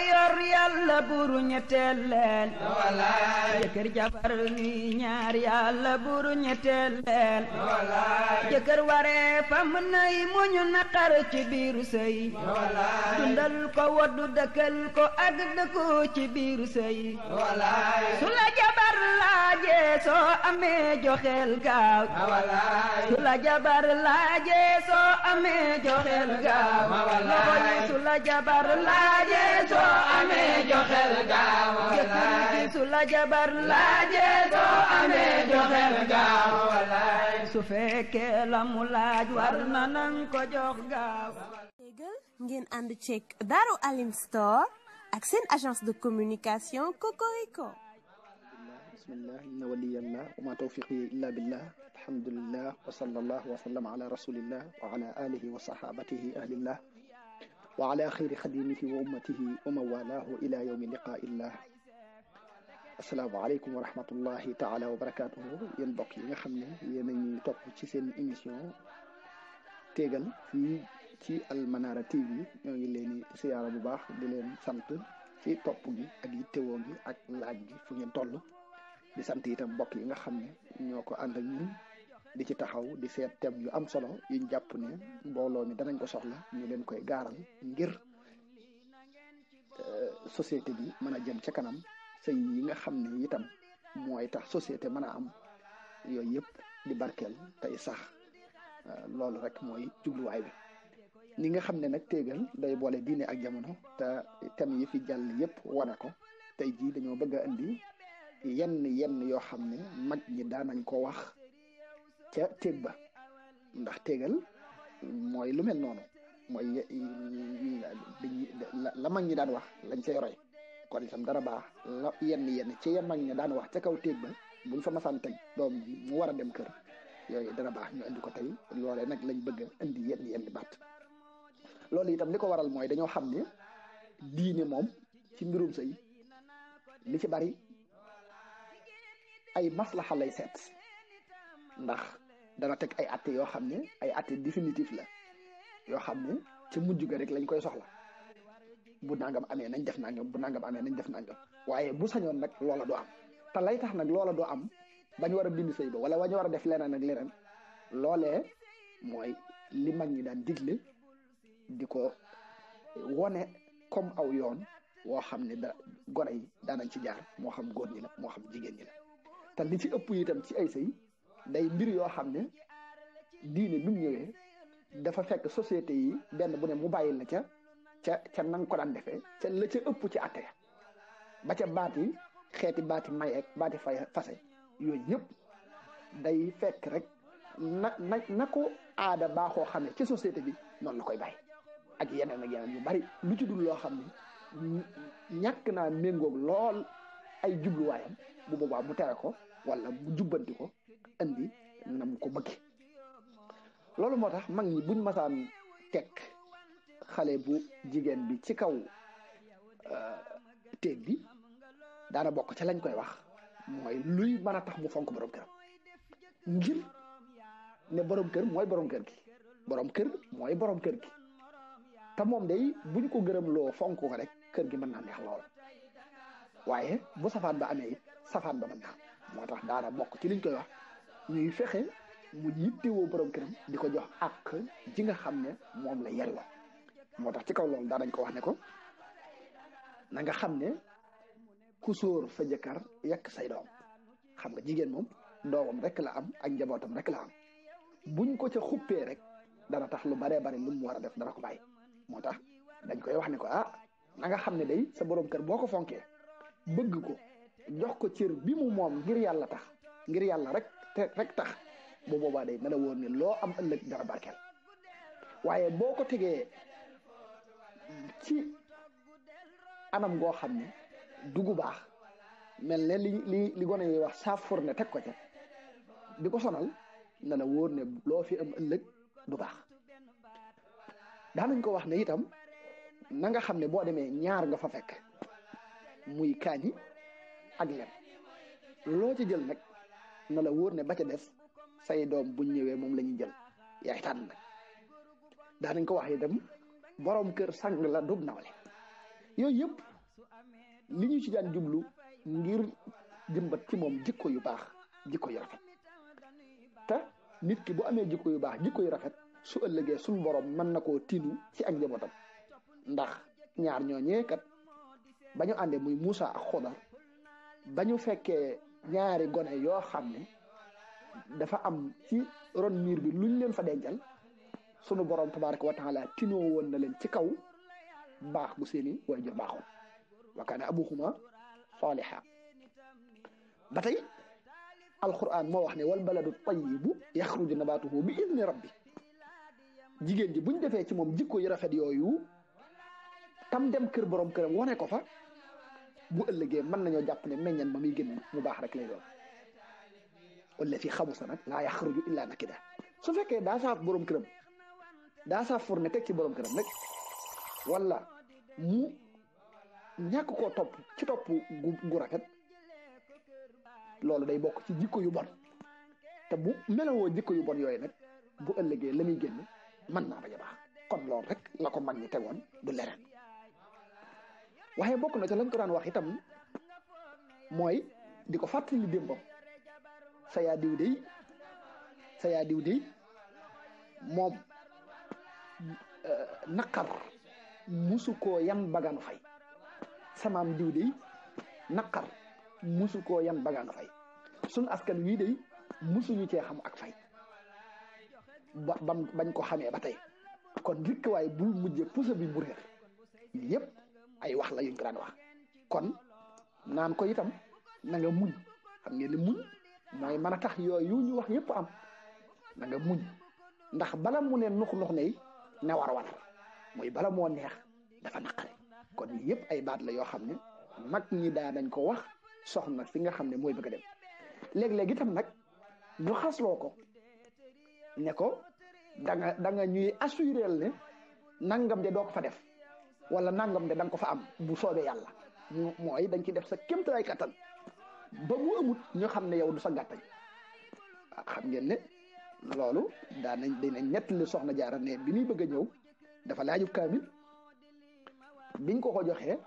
yor yàlla buru ñetteel leen jëkkër jabar ñuy ñaar yàlla buru ñetteel leen jëkkër waree fam nay muñu naqar ci biiru sëy dundal ko woddu dëkkal ko ak dëkku ci biiru sëy su la jabar laaje soo amee joxeel gaaw su la jabar laaje soo amee joxeel gaaw loxo yi su la jabar laaje soo amee joxeel gaaw jëkkër ji su la jabar laaje soo amee joxeel gaaw su fekkee la mu laaj war na nang ko jox gaaw. Tégal ngeen ànd ceeg Darou Alim Store ak seen agence de communication Cocorico. bismillah inna waliyallah wa ma tawfiqi illa billah alhamdulillah wa sallallahu wa sallam ala rasulillah wa ala alihi wa sahabatihi ahlillah wa ala khayri khadimihi wa ummatihi wa mawalahu ila yawmi liqa'illah. assalaamu aleykum wa rahmatullahi taala wa barakatuhu yéen mbokk yi nga xam ne yéen a ñuy topp ci seen émission Tégal fii ci Almanara TV ñoo ngi leen di siyaara bu baax di leen sant ci topp gi ak yittewoo gi ak laaj gi fu ngeen toll di sant itam mbokk yi nga xam ne ñoo ko ànd ak ñun di ci taxaw di seet thème yu am solo yuñ jàpp ne mbooloo mi danañ ko soxla ñu leen koy gaaral ngir société bi mën a jëm ca kanam sëy yi nga xam ne itam mooy tax société mën a am yooyu yëpp di barkeel tey sax loolu rek mooy jubluwaay bi. ni nga xam ne nag Tégal day boole diine ak jamono te thème yi fi jàll yëpp wane ko tey jii dañoo bëgg a indi yenn yoo xam ne mag ñi daanañ ko wax ca téeg ba ndax Tégal mooy lu mel noonu mooy la mag ñi daan wax lañ cay roy kon itam dara baax la yenn ci mag ñi daan wax ca kaw téeg ba buñ fa masaan teg doom ji mu war a dem kër yooyu dara baax ñu indi ko tey loolee nag lañ bëgg a indi yenn baat loolu itam li ko waral mooy dañoo xam ne diine moom ci mbirum sëy li ci bari ay maslaxa lay seet ndax dana teg ay atte yoo xam ne ay atte définitif la yoo xam ne ca mujj ga rek lañ koy soxla bu nangam amee nañ def nangam bu nangam amee nañ def nangam waaye bu sañoon nag loola doo am te lay tax nag loola doo am bañ war a bind sëy ba wala bañ war a def leneen ak leneen loolee mooy li mag ñi daan digle di ko wone comme aw yoon woo xam ne gone yi daanañ ci jaar moo xam góor ñi la moo xam jigéen ñi la te li ci ëpp itam ci ay sëy day mbir yoo xam ne diine bi mu ñëwee dafa fekk société yi benn bu ne mu bàyyi la ca nang ko daan defee ca la ca ëpp ci atte ba ca baati xeeti baati mayeeg baati fase yooyu yëpp day fekk rek na ko aada baaxoo xam ne ci société bi noonu la koy bàyyi ak yeneen yu bari lu ci dul loo xam ne ñàkk naa méngoog lool ay jubluwaayam bu boobaa mu tere ko wala mu jubbanti ko andi na mu ko bëgge loolu moo tax mag ñi buñ masaan teg xale bu jigéen bi ci kaw téeg bi daana bokk ca lañ koy wax mooy luy mën a tax mu fonk borom këram ngir ne borom kër mooy borom kër gi borom kër mooy borom kër gi te moom day buñ ko gërëm loo fonk ko rek kër gi mën naa neex lool waaye bu safaan ba amee it safaan ba mën naa moo tax daana bokk ci liñ koy wax ñuy fexe mu yittewoo borom këram di ko jox ak ji nga xam ne moom la yelloo moo tax ci kaw loolu daanañ ko wax ne ko na nga xam ne ku sóor sa jëkkër yekk say doom xam nga jigéen moom doomam rek la am ak njabootam rek la am buñ ko ca xuppee rek dana tax lu baree bari lu mu war a def dana ko bàyyi moo tax dañ koy wax ne ko na nga xam ne day sa borom kër boo ko fonkee bëgg ko jox ko cër bi mu moom ngir yàlla tax ngir yàlla rek tax bu boobaa day na la wóor ne loo am ëllëg dara barkeel waaye boo ko tegee ci anam goo xam ne dugu baax mel ne li gone yi wax saafur ne teg ko ca di ko sonal na la wóor ne loo fi am ëllëg du baax daanañ ko wax ne itam na nga xam ne boo demee ñaar nga fa fekk muy kaani ak lem loo ci jël nag na la wóor ne ba ca des say doom buñ ñëwee moom la ñuy jël yaay tànn nag daanañ ko wax itam borom kër sang la dub nawle yooyu yëpp li ñu ci daan jublu ngir jëmbat ci moom jikko yu baax jikko yu rafet te nit ki bu amee jikko yu baax jikko yu rafet su ëllëgee suñ borom mën na koo tinu ci ak njabootam ndax ñaar ñooñee kat ba ñu àndee muy Moussa ak Xodar ba ñu fekkee ñaari gone yoo xam ne dafa am ci ron miir bi luñ leen fa dencal sunu borom tabaraka wa taala tinoo woon na leen ci kaw baax bu seeni way jur baaxoon wa kaana abuhuma saaliha ba tey alquran moo wax ne wal baladu tayyibu yaxruju nabatuhu bi idni rabbi jigéen ji buñ defee ci moom jikko yu rafet yooyu tam dem kër borom këram wane ko fa bu ëllëgee mën nañoo jàpp ne meññan ma muy génn mu baax rek lay doon wala fi xamu sa nag laa yaxruju illa nakida su fekkee daa saaf borom këram daa saaf fourne teg ci borom këram rek wala mu ñàkk koo topp ci topp gu rafet loolu day bokk ci jikko yu bon te bu melowoo jikko yu bon yooyu nag bu ëllëgee la muy génn mën naa bañ a baax kon loolu rek la ko mag ñi tegoon du leneen waaye bokk na ca lañ ko daan wax itam mooy di ko fàttali démbam sa yaa diw dey moom naqar musu koo yan bagaan fay samaam diw dey naqar musu koo yan bagaan fay suñ askan wii dey musuñu cee xam ak fay bañ ko xamee ba tey kon rikk waaye bul mujje pusa bi mu réer yii yëpp ay wax la yuñ ko daan wax kon naan ko itam na nga muñ xam ngeen ne muñ mooy mën a tax yooyu ñu wax yëpp am na nga muñ ndax bala mu ne nux ne war mooy bala moo neex dafa naqare kon yii yëpp ay baat la yoo xam ne mag ñi daa nañ ko wax soxna fi nga xam ne mooy bëgg a dem léeg-léeg itam nag ñu xasloo ko ne ko da nga ñuy assurel ne nangam de doo ko fa def wala nangam de da nga ko fa am bu soobee yàlla mooy dañ ci def sa kéemtalaay kattan ba mu amut ñu xam ne yow du sa gàttañ xam ngeen ne loolu dinañ nettali soxna Jaara ne bi muy bëgg a ñëw dafa laajub kaamil biñ ko joxee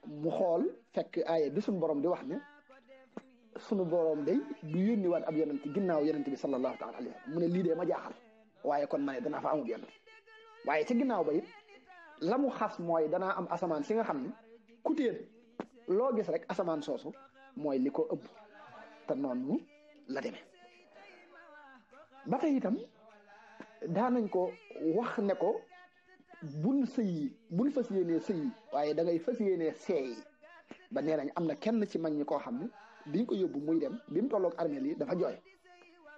mu xool fekk aaye bi suñu borom di wax ne sunu borom day du yónni waat ab yonent ginnaaw yonent bi sallallahu taala alayhi mu ne lii de ma jaaxal waaye kon ma ne danaa fa amub yonent waaye ca ginnaaw ba it la mu xas mooy danaa am asamaan si nga xam ne kutéen loo gis rek asamaan soosu mooy li ko ëpp te noonu la demee ba tey itam daanañ ko wax ne ko bul fas yéenee sëyi waaye da ngay fas yéenee seey ba nee nañ am na kenn ci mag ñi koo xam ne biñ ko yóbbu muy dem bi mu tolloog armeel yi dafa jooy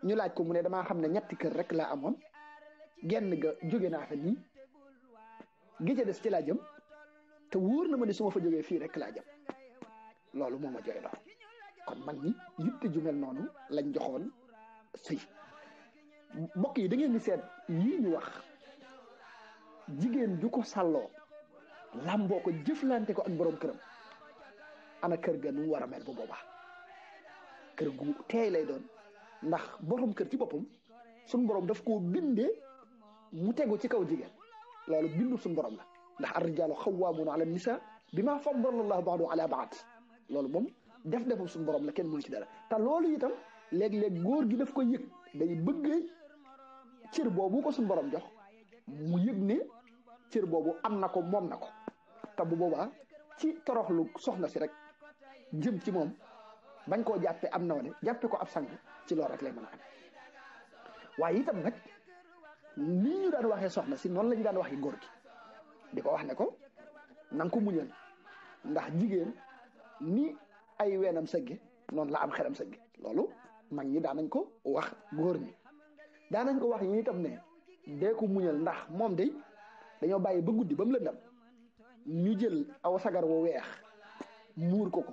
ñu laaj ko mu ne damaa xam ne ñetti kër rek laa amoon genn ga jóge naa fa nii gi ca des ci laa jëm te wóor na ma ne su ma fa jógee fii rek laa jëm loolu moo ma jooy doon kon mag ñi yitte ju mel noonu lañ joxoon sëy mbokk yi da ngeen di seet yii ñu wax jigéen ju ko sàlloo làmboo ko jëflante ko ak borom këram ana kër ga nu mu war a mel bu boobaa kër gu teey lay doon ndax borom kër ci boppam suñ borom daf koo bindee mu tegu ci kaw jigéen loolu bindu suñ borom la ndax ar-rijaalu xawwaamuuna ala nisaa bimaa faddala llaahu ba'dahum ala ba'd loolu moom defum suñ borom la kenn mënu ci dara te loolu itam léeg-léeg góor gi daf ko yëg day bëgg cër boobu ko suñ borom jox mu yëg ne cër boobu am na ko moom na ko te bu boobaa ci toroxlu soxna si rek jëm ci moom bañ koo jàppe am nawle jàppe ko ab sang ci loolu rek lay mën a am waaye itam nag ni ñu daan waxee soxna si noonu lañu daan waxee góor gi di ko wax ne ko na nga ko muñal ndax jigéen ni ay weenam sëgge noonu la am xelam sëgge loolu mag ñi daan nañ ko wax góor ñi daan nañ ko wax yi itam ne dee ko muñal ndax moom day dañoo bàyyi ba guddi ba mu lëndam ñu jël aw sagar wu weex muur ko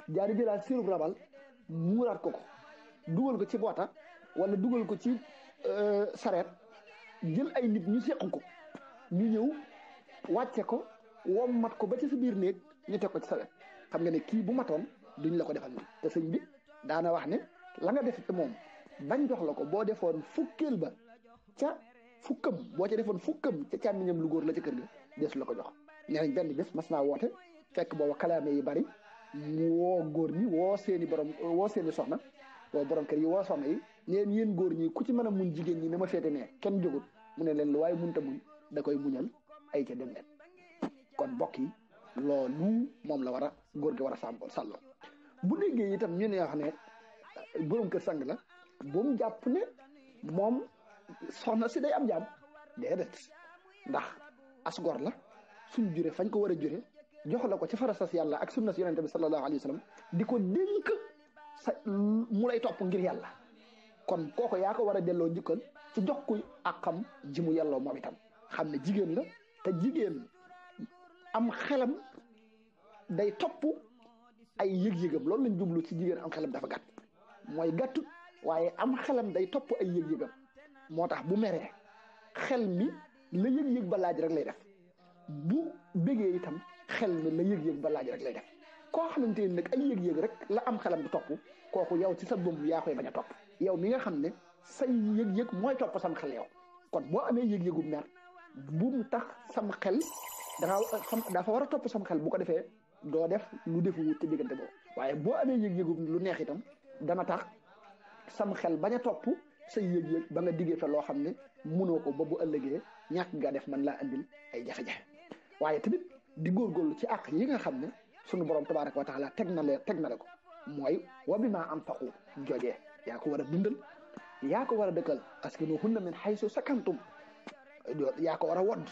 jaari jëlaat sirub rabal muuraat ko dugal ko ci boota wala dugal ko ci sareet jël ay nit ñu seq ko ñu ñëw wàcce ko wommat ko ba ci sa biir néeg ñu teg ko ci sareet xam nga ne kii bu matoon duñ la ko defal nii te sëñ bi daana wax ne la nga def te moom bañ jox la ko boo defoon fukkeel ba ca fukkam boo ca defoon fukkam ca càmmiñam lu góor la ca kër ga des la ko jox nee nañ benn bés mas naa woote fekk booba kalaame yi bari mu woo góor ñi woo seeni soxna woo borom kër yi woo soxna yi neen yéen góor ñi ku ci mën a muñ jigéen ñi ne ma féete ne kenn jógut mu ne leen lu waaye munta muñ da koy muñal ay ca dem leen kon mbokk yi loolu moom la war a góor gi war a sàlloo bu déggee itam ñu ne wax ne borom kër sang la bu mu jàpp ne moom soxna si day am jaam déedéet ndax as gor la suñ jure fañ ko war a jure jox la ko ci farasas yàlla ak sunna si yonente bi sallallahu alayhi wa sallam di ko dénk sa mu lay topp ngir yàlla kon kooko yaa ko war a delloo njukkal ci jox ko ak xam ji mu yelloo moom itam xam ne jigéen la te jigéen am xelam day topp ay yëg-yëgam loolu lañ jublu ci jigéen am xelam dafa gàtt mooy gàttut waaye am xelam day topp ay yëg-yëgam moo tax bu meree xel mi la yëg-yëg ba laaj rek lay def bu bégee itam xel mi la yëg-yëg ba laaj rek lay def koo xamante ni nag ay yëg-yëg rek la am xelam di topp kooku yow ci sa bopp yaa koy bañ a topp yow mi nga xam ne say yëg-yëg mooy topp sam xel yow kon boo amee yëg-yëgu mer bu mu tax sam xel dafa war a topp sam xel bu ko defee doo def lu defu wut ci diggante boobu waaye boo amee yëg-yëgu lu neex itam dana tax sam xel bañ a topp say yëg-yëg ba nga diggee fa loo xam ne mënoo ko ba bu ëllëgee ñàkk nga def man laa andil ay jafe-jafe waaye tamit di góorgóorlu ci àq yi nga xam ne sunu borom tabaaraka wa taala teg na la ko mooy wa bimaa anfaqu joojee yaa ko war a dundal yaa ko war a dëkkal askinuhunna min haysu sakantum yaa ko war a wodd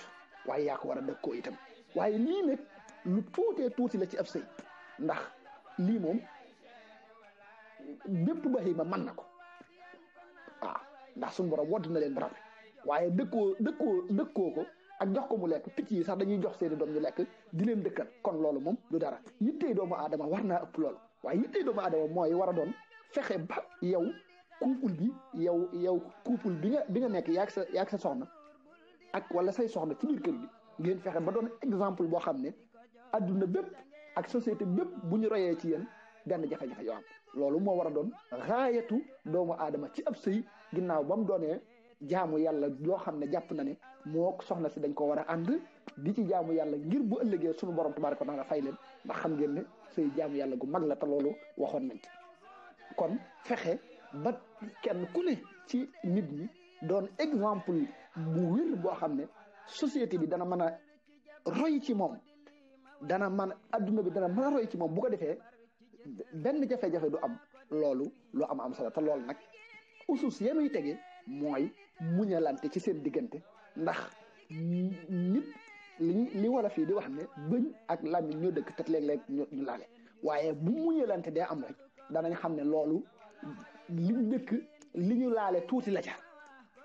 waaye yaa ko war a dëkkoo itam waaye lii nag lu tuutee tuuti la ci ab sëy ndax lii moom bépp bahima mën na ko waaw ndax suñu borom wodd na leen barab waaye dëkkoo ko ak jox ko mu lekk picc yi sax dañuy jox seeni doom ñu lekk di leen dëkkal kon loolu moom du dara yittey doomu aadama war naa ëpp loolu waaye yittey doomu aadama mooy war a doon fexe ba yow couple bi nga nekk yaag sa soxna ak wala say soxna ci biir kër gi ngeen fexe ba doon exemple boo xam ne adduna bépp ak société bépp bu ñu royee ci yéen benn jafe-jafe yoo am loolu moo war a doon raayatu doomu aadama ci ab sëy ginnaaw ba mu doonee jaamu yàlla yoo xam ne jàpp na ne moo soxna si dañ ko war a ànd di ci jaamu yàlla ngir bu ëllëgee sunu borom tabaaraka wa taala fay leen ndax xam ngeen ne sëy jaamu yàlla gu mag la te loolu waxoon nañ kon fexe ba kenn ku ne ci nit ñi doon exemple bu wér boo xam ne société bi dana mën a roy ci moom adduna bi dana mën a roy ci moom bu ko defee benn jafe-jafe du am loolu lu am solo te loolu nag usus yenuy tege mooy muñalante ci seen diggante ndax nit li wala fii di wax ne bëñ ak làmmiñ ñoo dëkk te léeg-léeg ñu laale waaye bu muñalante dee am rek danañ xam ne loolu li ñu laale tuuti la ca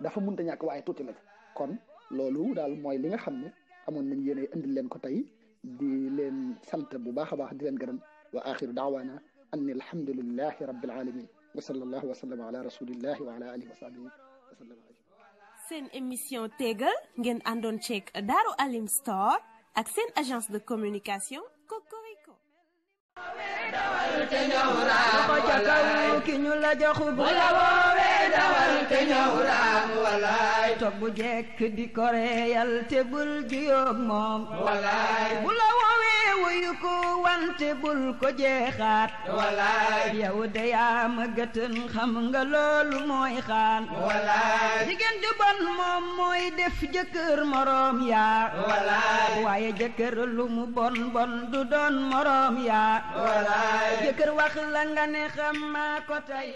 dafa mënta ñàkk waaye tuuti la ca kon loolu daal mooy li nga xam ne amoon nañ yéene indil leen ko tey di leen sant bu baax a baax di leen gërëm wa axiru daawaana anni alhamdulillahi rabbil alamin wa sallallahu wa sallam ala rasulillahi wa ala alihi wa sahbihi wa sallam. seen émission Tégal ngeen àndoon ceeg Darou Halim Store ak seen agence de communication Cocorico. dawal te ñëw raam walaay ki ñu la joxu bu la woowee dawal te ñëw raam walaay toog bu jekk di ko reyal te bul jiyoog moom walaay bu la woowee wuyu ko wante bul ko jeexaat walaay yow de yaa ma gëtën xam nga loolu mooy xaan walaay jigéen ju bon moom mooy def jëkkër moroom yaa walaay waaye jëkkër lu mu bon bon du doon moroom yaa walaay jëkkër wax la nga ne xam maa ko tey